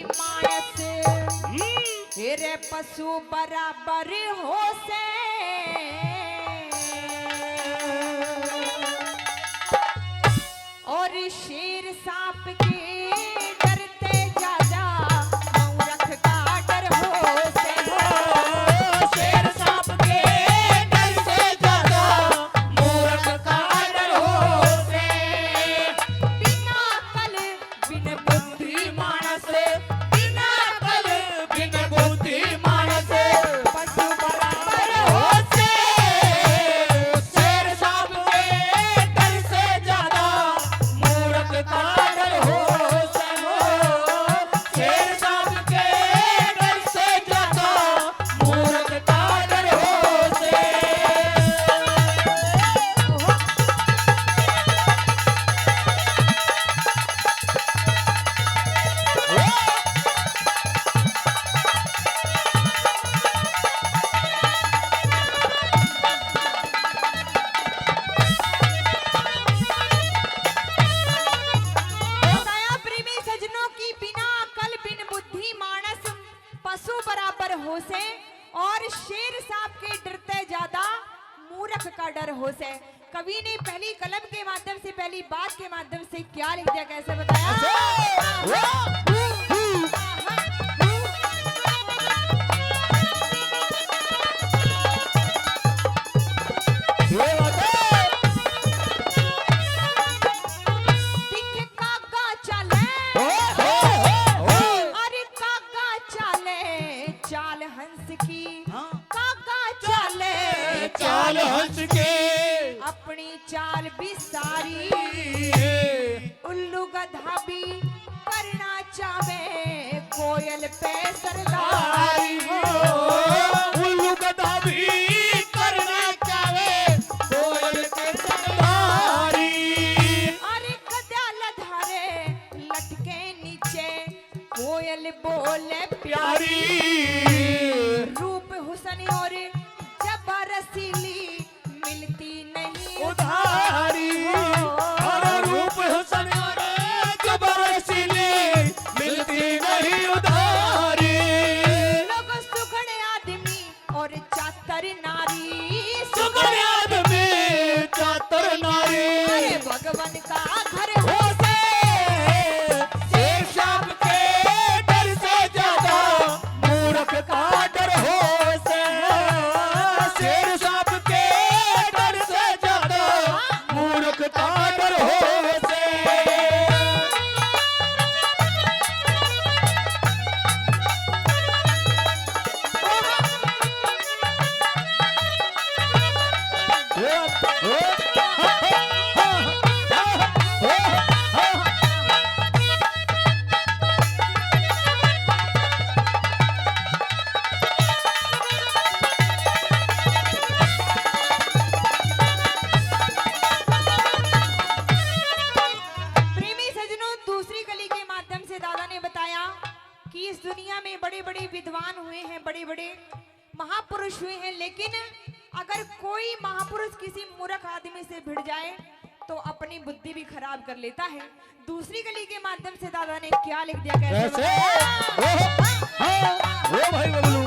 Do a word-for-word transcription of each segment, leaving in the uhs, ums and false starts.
मानस, हम्म। तेरे पशु बराबर हो से। और शेर सांप के डरते ज्यादा मूरख का डर हो से। शेर सांप के डर से ज्यादा मूरख का डर हो से। बिना अकल बिन बुद्धि मानस, बिना अकल बिन बुद्धि मानस, पशु बराबर हो से। शेर सांप के डर से ज्यादा मूरख का डर हो से। शेर सांप के डर से ज्यादा मूरख का डर हो से। बताया प्रेमी सजनों की बिना अकल बिन बुद्धि मानस पशु बराबर हो से और शेर सांप के डरते ज्यादा मूरख का डर हो से। कवि ने पहली कलम के माध्यम से, पहली बात के माध्यम से क्या लिख दिया, कैसे बताया? दिखे कागा चाले, अरे कागा चाले चाल हंस की, हाँ। कागा चाले चाल हंस के। अपनी चाल भी सारी। उल्लू गधा भी करना चावे कोयल पे सरदारी हो। उल्लू गधा भी करना चावे कोयल पे सरदारी। अरे गधा लधारे लटके नीचे कोयल बोले प्यारी। रूप हुसन और जबा रसीली मिलती नहीं उधारी। अरे रूप हुसन और जबा रसीली मिलती नहीं उधारी। लोग सुघड़ आदमी और चातर नारी। सुघड़ आदमी चातर नारी। अरे भगवान का घर हो से। शेर सांप के डर से ज्यादा मूरख का डर हो से। शेर सांप के डर से ज्यादा मूरख का डर हो से। प्रेमी सज्जनों, दूसरी कली के माध्यम से दादा ने बताया कि इस दुनिया में बड़े-बड़े विद्वान हुए हैं, बड़े-बड़े महापुरुष हुए हैं, लेकिन अगर कोई महापुरुष किसी मूर्ख आदमी से भिड़ जाए तो अपनी बुद्धि भी खराब कर लेता है। दूसरी कली के माध्यम से दादा ने क्या लिख दिया, कैसे कैसे? बताया? ओहो, हाँ, ओ भाई बबलू।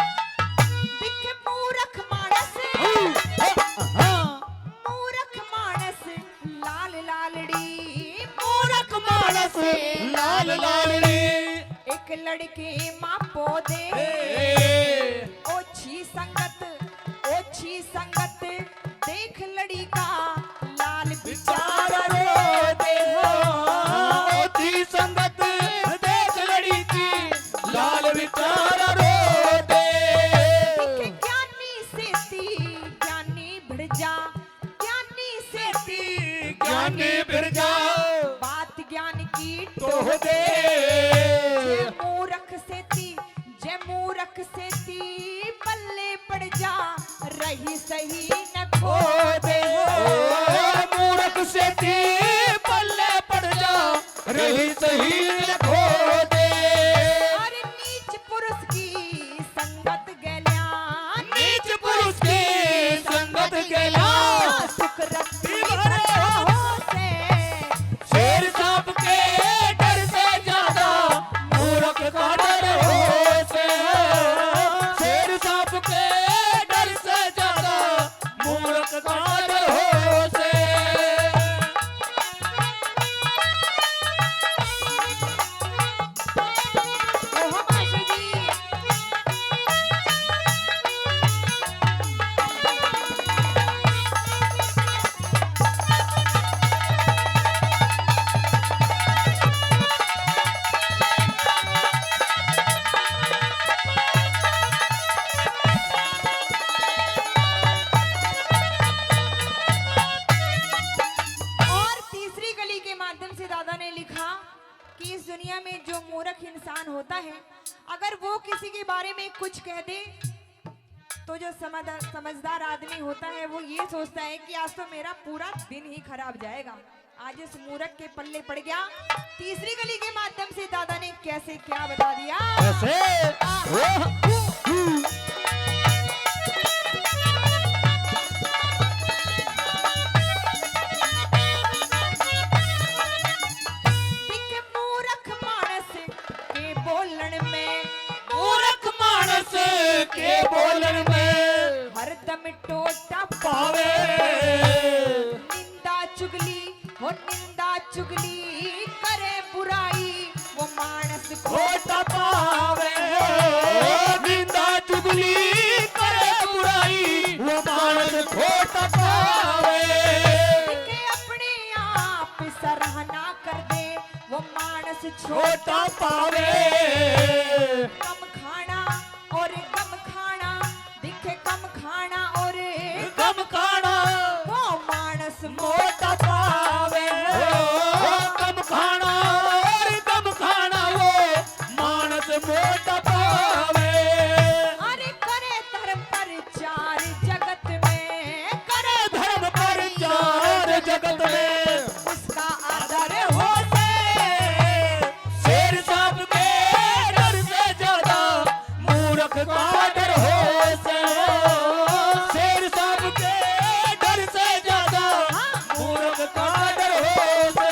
दिखे मूर्ख मानस, हाँ। मूर्ख मानस लाल लालड़ी, मूर्ख मानस लाल लालड़ी। एक लड़के माँ पौधे, ए। ओछी संगत, ओछी संगत देख लड़ी का लाल विचार रो दे हो। ओछी संगत देख लड़ी की लाल विचार रो दे। दिखे ज्ञानी सेती ज्ञानी भिड़ जा, ज्ञानी सेती ज्ञानी भिड़ जा। बात ज्ञान की टोह दे। जे मूर्ख सेती, जे मूर्ख सेती पल्ले पड़ जा, रही सही न खो दे। ओ मूर्ख सेती पल्ले पड़ जा, रही सही न खो दे। अरे नीच पुरुष की संगत गैल्या, नीच पुरुष की संगत गैल्या। होता है, अगर वो किसी के बारे में कुछ कह दे तो जो समझ-, समझदार आदमी होता है वो ये सोचता है कि आज तो मेरा पूरा दिन ही खराब जाएगा। आज इस मूर्ख के पल्ले पड़ गया। तीसरी कली के माध्यम से दादा ने कैसे क्या बता दिया। ऐसे। दिखे मूर्ख मानस के बोलण में, मूर्ख मानस के बोलण में हरदम टोटा पावे। निंदा चुगली, वो निंदा चुगली करे बुराई, वो मानस खोटा पावे। निंदा चुगली करे बुराई, वो मानस खोटा पावे। दिखे अपने आप सराहना कर दे, वो मानस छोटा पावे। कम खाना और गम खाना, दिखे कम खाना और गम खाना, वो मानस मोटा पावे। ओ, कम खाना और गम खाना, वो मानस मोटा पावे। अरे करे धर्म प्रचार जगत में, करे धर्म प्रचार जगत में, उसका आदर हो से। शेर साहब के डर से ज्यादा मूर्ख का डर हो से। शेर साहब के डर से ज्यादा मूर्ख का डर हो से।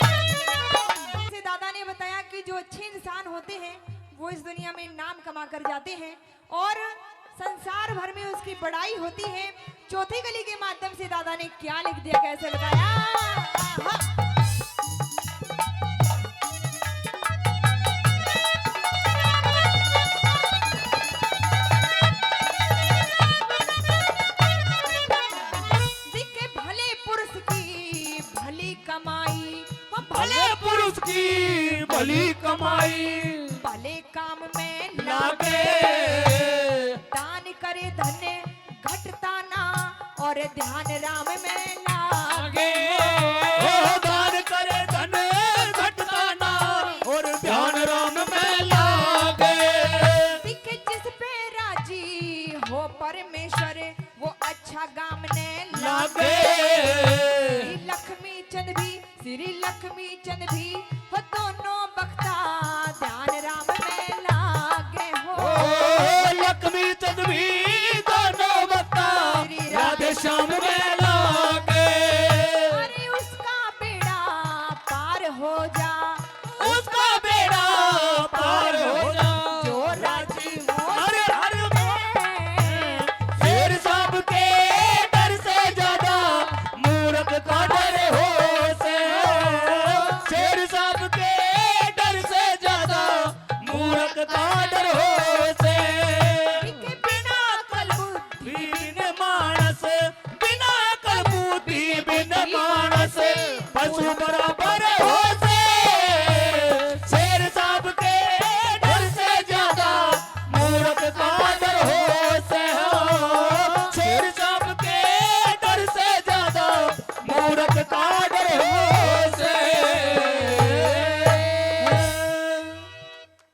जैसे दादा ने बताया कि जो अच्छे इंसान होते हैं, वो इस दुनिया में नाम कमा कर जाते हैं और संसार भर में उसकी बड़ाई होती है। चौथी कली के माध्यम से दादा ने क्या लिख दिया, कैसे बताया? आहा। दिखे भले पुरुष की भली कमाई, वो भले पुरुष की भली कमाई, भले काम में लागे। दान करे धन घटता ना, और ध्यान राम में लागे। ओ, दान करे धन घटता ना, और ध्यान राम में लागे। दिखे जिस पे राजी हो परमेश्वर, वो अच्छा गाम ने लागे। लागे। लक्ष्मी चंद भी, श्री लक्ष्मी चंद भी, वो दोनों बख्ता ध्यान राम में लागे हो। ओ, लक्ष्मी चंद भी दोनों बख्ता श्री राधे श्याम में लागे। अरे उसका बेड़ा पार हो जा, उसका बेड़ा पार हो जा। जो राजी हो हर हर में। शेर साहब के डर से ज्यादा मूर्ख का डर हो से। शेर साहब के डर से ज्यादा मूर्ख का डर हो से। बिना अकल बुद्धि बिन मानस, बिना अकल बुद्धि बिन मानस पशु बराबर हो से। शेर साहब के डर से ज्यादा मूर्ख का डर हो से। हो शेर साहब के डर से ज्यादा मूर्ख